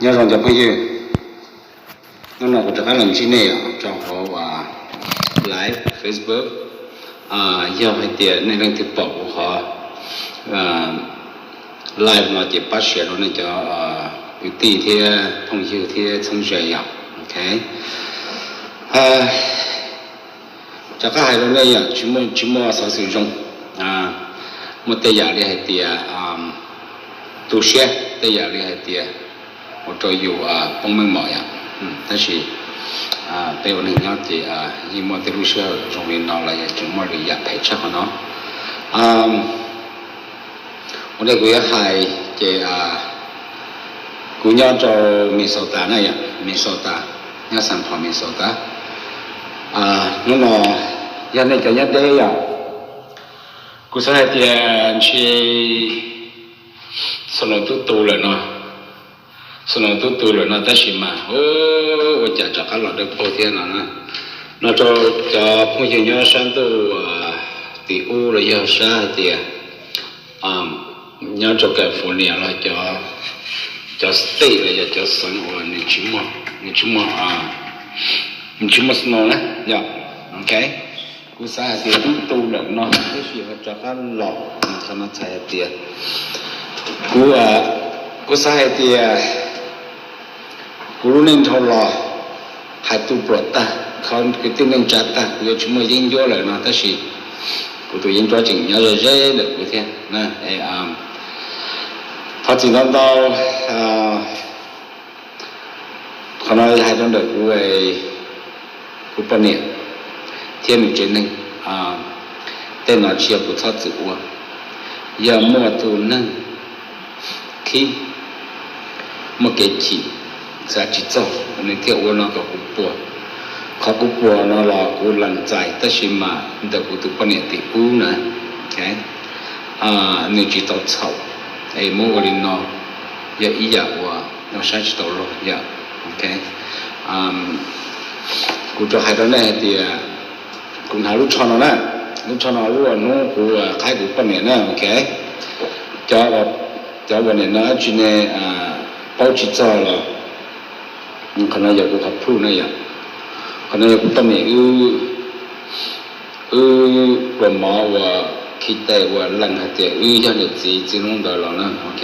Nyob zoo cov phooj ywg, hnub no kuv rov qab los ntsib nej rau hauv live Facebook. Yog hais tias nej leej twg pom kuv qhov live no ces pab share rau nej cov kwv tij thiab phooj ywg thiab txheeb ze yom. Ok, rov qab hais rau nej yom, tsis muaj xov xwm zoo, muaj tej yam li hais tias tu siab, tej yam li hais tias ua rau yus poob meej mom yom. Tab sis peb ua neeg nyob ces yeej muaj tej lub sij hawm zoo li no los yog tseem muaj lwm yam phem tshaj qhov no. Ua ntej kuv yuav hais ces kuv nyob rau Minnesota na yom, Minnesota, nyob Saint Paul Minnesota. Hnub no yog nej cov nyob deb yom, kuv xav hais tias ntshe snow twb tu lawm no, snow twb tu lawm no tab sis mas ua cas rov qab los dawb paug thiab no. No rau cov phooj ywg nyob sab ntuj tim ub los yog sab hais tias nyob rau California los cov state los yog cov xeev uas nws tsis muaj, nws tsis muaj, nws tsis muaj snow na yom. Ok, kuv xav hais tias twb tu lawm no tab sis ho rov qab los, qhov no txhais hais tias kuv, kuv xav hais tias kuv lub neej dhau los hais tu pluam tag, kho kwv tij neej tsa tag, kuv yuav tsis muaj yeeb ncuab lawm no tab sis kuv tus yeeb ncuab tseem nyob ze ze ntawm kuv thiab na. Thov txim ntau ntau, qhov no hais rau ntawm kuv, kuv poj niam thiab nws tsev neeg. Tej no tsis yog kuv txhob txwm ua, yog muaj tus neeg khib, muaj kev chim, xav tsis txog, nws thiaj ua no kom kuv puas. Qhov kuv puas no los kuv lees txais tab sis mas ntawm kuv tus poj niam tim ub na, nws tsis tau txhaum, es muab ua li no yog ib yam uas ua saib tsis taus luag yom. Ok, kuv rau hais rau nej hais tias kuv hnav lub tsho no na, lub tsho no lub hnub kuv qhaib kuv poj niam na. Ok, cov uas nim no dab tsi ne paub tsis txog los qhov no yog kuv qhov proof na yom. Qhov no yog kuv poj niam wb, wb pluas mov uas khi tes uas lees hais tias wb yog niam txiv txiv hnub ntawd los na. Ok,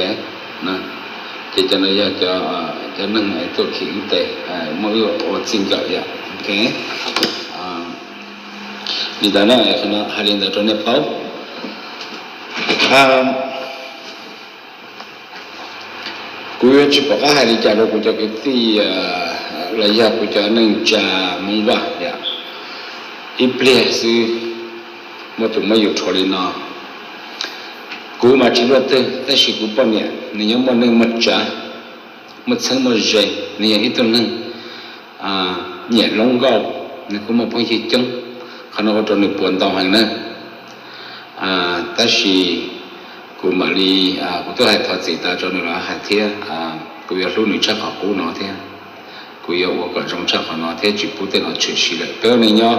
ces cov no yog cov neeg tuaj khi wb tes, muab wb ua txij nkawm yom. Ok, li ntawd na, hais li ntawd rau nej paub. Kuv yuav tsis pom qab hais li cas rau kuv cov kwv tij los yog kuv cov neej tsa Hmoob Vaj yom. Ib pliag xwb muaj tus muab yus rhuav li no. Kuv mas tsis luaj twg tab sis kuv poj niam nws nyob muaj neej muaj tsav, muaj txheeb muaj ze, nws yog ib tug neeg nyiam loob nkauj, nws kuj muaj phooj ywg coob. Qhov no ua rau nws puas ntau heev na. Tab sis kuv mam li, kuv twb hais thov txim tas rau nws los hais thiab, kuv yuav hlub nws tshaj qhov qub no thiab, kuv yuav ua kom zoo tshaj qhov no thiab tsis pub tej no tshwm sim lawm. Peb ua neej nyob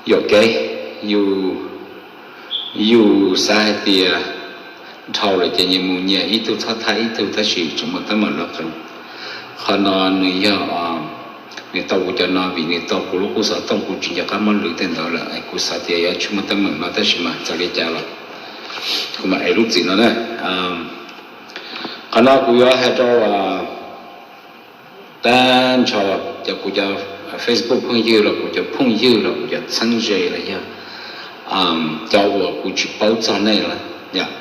yuam kev, yus, yus xav hais tias dhau lawm ces nyias mus nyias, ib tug txhob thab ib tug, tab sis tseem muaj teeb meem loj qees. Qhov no nws yog, nws tau kuv cov no vim nws tau kuv lub qub xov tooj, kuv tsis nco qab muab lwv tej ntawd lawm. Kuv xav tias yuav tsis muaj teeb meem no tab sis mas txawm li cas los kuv mam ev lub txim no na. Qhov no kuv yuav hais rau tag nrho cov kuv cov Facebook phooj ywg los kuv cov phooj ywg los kuv cov txheeb ze los yog cov uas kuv tsis paub txog nej lawm yom.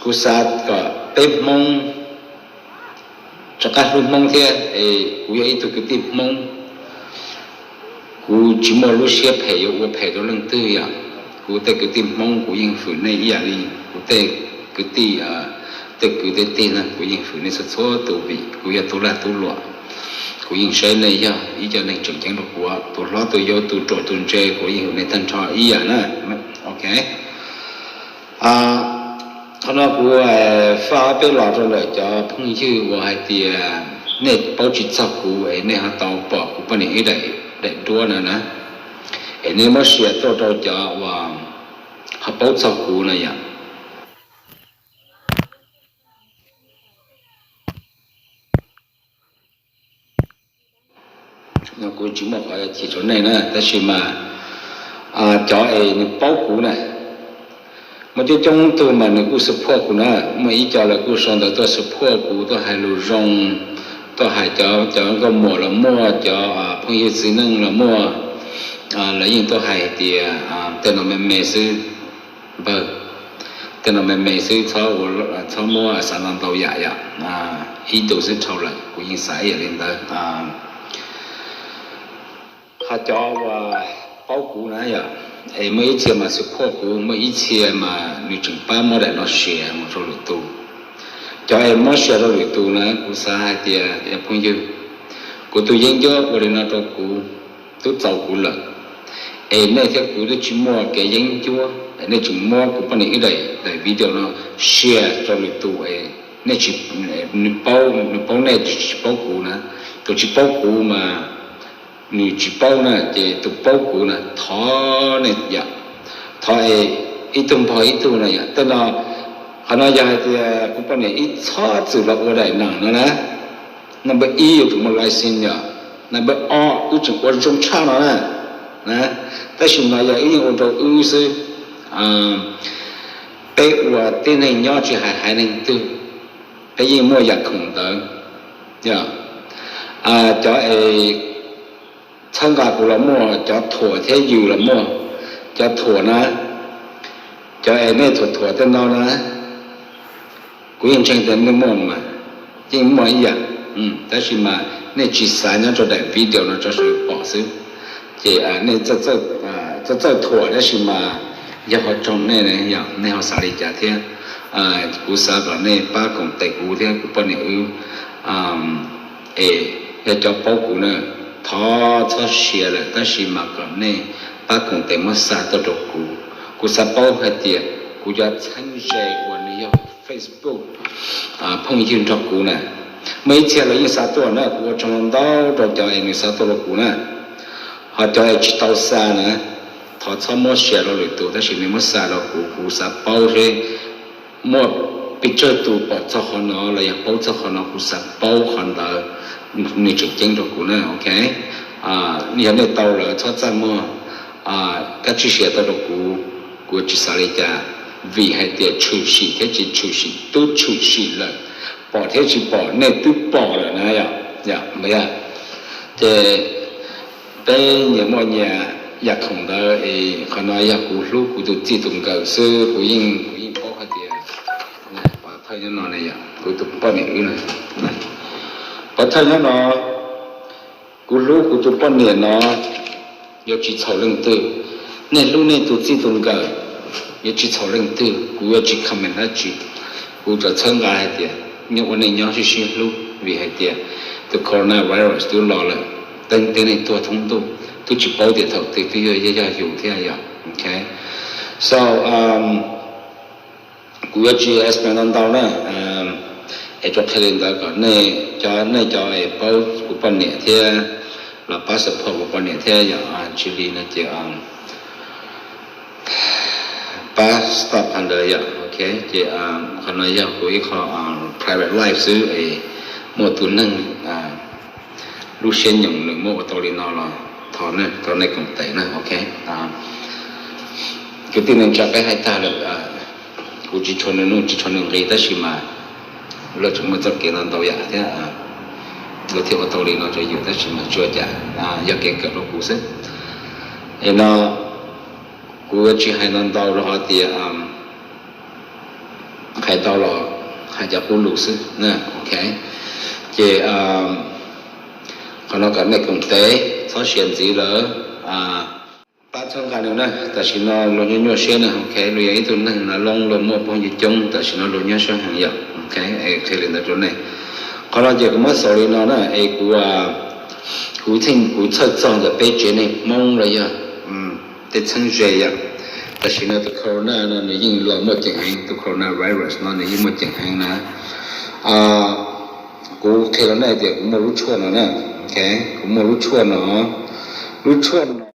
Kuv xav kom peb Hmoob rov qab hlub Hmoob thiab es kuv yog ib tug kwv tij Hmoob, kuv tsis muaj lub siab phem yuav ua phem rau leej twg yom. Kuv tej kwv tij Hmoob kuv yeej hwm nej ib yam li kuv tej kwv tij, tej kwv tej tij na, kuv yeej hwm nej txhua txhua tus vim kuv yog tub lag tub luam. Kuv yeej saib nej yog ib co neeg tseem ceeb rau kuv, tus hlob tus yau tus ruam tus ntse kuv yeej hwm nej tag nrho ib yam na. Ok, qhov no kuv faj ob peb los rau ntawm cov phooj ywg uas hais tias nej paub tsis txog kuv es nej ho tau pom kuv poj niam ib daim, daim duab no na, es nej muab share tuaj rau cov uas ho paub txog kuv no yom. Kuv tsis muaj qhov chim rau nej na, tab sis mas cov es nws paub kuv na, muaj coob coob tug mas nws kuj support kuv na. Muaj ib co lawv kuj sau ntawv tuaj support kuv, tuaj hais lus zoo, tuaj hais cov, cov nkauj muam los muaj, cov phooj ywg txiv neej los muaj. Lawv yeej tuaj hais hais tias tej no me me xwb npawg, tej no me me xwb, txhob muab xav ntau ntau yam yom, ib ntus xwb dhau lawm. Kuv yeej xav ib yam li ntawd. Ho cov uas paub kuv na yom, es muaj ib txhia mas support kuv, muaj ib txhia mas nws tseem pab muab daim no share mus rau lwm tus. Cov es muab share rau lwm tus na, kuv xav hais tias cov phooj ywg, kuv tus yeeb ncuab ua li no rau kuv, twb txaus kuv lawm. Es nej thiab kuv twb tsis muaj kev yeeb ncuab, nej tseem muab kuv poj niam wb daim, daim video no share rau lwm tus, nej tsis, nws paub, nws paub nej, tsis paub kuv na. Tus tsis paub kuv mas nws tsis paub na, ces tus paub kuv na, thov nej yom, thov es ib tug npog ib tug na yom. Tej no, qhov no yog hais tias kuv poj niam wb txhob txwm los ua daim neem no na. Number ib yuav tsum muaj license yom, number ob wb tseem ua zoo tshaj no na. Tab sis mas yog wb yeej ua rau wb xwb. Peb ua tib neeg nyob tsis hais haiv neeg twg, peb yeej muaj yam khoom ntawd. Yog cov es txhawb nqa kuv los muaj, cov thuam thiab yws los muaj. Cov thuam na, cov es nej thuam thuam tej no na, kuv yeej ntseeg tias nej muaj mas, yeej muaj ib yam. Tab sis mas nej tsis xav nyob rau daim video no rau sawv daws pom xwb. Ces nej txawj txawj thuam, tab sis mas yog ho raug nej, nej ho xav li cas thiab? Kuv xav kom nej pab koom tes kuv thiab kuv poj niam wb. Es yog cov paub kuv na, thov txhob share lawm, tab sis mas kom nej pab koom tes muab xa tuaj rau kuv. Kuv xav paub hais tias kuv cov txheeb ze uas nws yog Facebook phooj ywg nrog kuv na, muaj ib txhia lawv yeej xa tuaj na, kuv ua tsaug ntau rau cov es nws xa tuaj rau kuv na. Ho cov es tsis tau xa na, thov txhob muab share rau lwm tus, tab sis nej muab xa rau kuv, kuv xav paub seb muaj pes tsawg tus pom txog qhov no los yog paub txog qhov no, kuv xav paub qhov ntawd nws tseem ceeb rau kuv na, ok. Yog nej tau lawm txhob txaj muag, kab tsij share tau rau kuv, kuv tsis xav li cas, vim hais tias tshwm sim thiab tsis tshwm sim, twb tshwm sim lawm, pom thiab tsis pom nej twb pom lawm na yom. Ces peb nyias muaj nyias yam khoom ntawd es qhov no yog kuv hlub kuv tus txij tus nkawm xwb, kuv yeej, kuv yeej paub hais tias pov thawj nyob no ne yom, kuv tus poj niam wb na, pov thawj nyob no, kuv hlub kuv tus poj niam no, yuav tsis txhaum leej twg. Nej hlub nej tus txij tus nkawm, yuav tsis txhaum leej twg, kuv yuav tsis comment dab tsi. Kuv tsuas txhawb nqa hais tias nyob ua neej nyob sib sib hlub, vim hais tias tus coronavirus twb los lawm, teeb teb neeg tuag thoob ntuj, twb tsis paub tias thaum twg twb yuav yog yus thiab yom, ok. So kuv yuav tsis explain ntau ntau na, es tsuas qhia li ntawd kom nej cov, nej cov es paub kuv poj niam thiab los pab support kuv poj niam thiab yom, tsis li no ces pab stop qhov ntawd yom, ok. Ces qhov no yog kuv ib qho private life xwb es muaj tus neeg lub siab nyoos nws muab ua tau li no los thov nej koom tes na, ok. Kwv tij neej tsa peb hais tag lawm, kuv tsis tshua nug, tsis tshua nug nqi, tab sis mas luag tseem muaj txoj kev ntau ntau yam thiab, luag thiaj ua tau li no rau yus, tab sis mas tsis ua cas, yog kev kawm rau kuv xwb. Es no kuv yuav tsis hais ntau ntau rau qhov tias hais ntau los hais cov qub lus xwb na, ok. Ces qhov no kom nej koom tes, txhob share ntxiv lawm, pab txhawb nqa nws na. Tam sim no luag nyuaj nyuaj siab na, ok, luag yog ib tug neeg na loob luag muaj phooj ywg coob, tam sim no luag nyuaj siab heev yom, ok. Es qhia li ntawd rau nej. Qhov no ces kuv muab xaus li no na, es kuv, kuv txheej, kuv txhawj txog ntawm peb tsev neeg Hmoob los yog tej txheeb ze yom. Tam sim no tus corona no nws yeej los muaj ceem heev, tus coronavirus no nws yeej muaj ceem heev na. Kuv qhia rau nej tias kuv muaj lub tshuaj no na, ok, kuv muaj lub tshuaj no, lub tshuaj no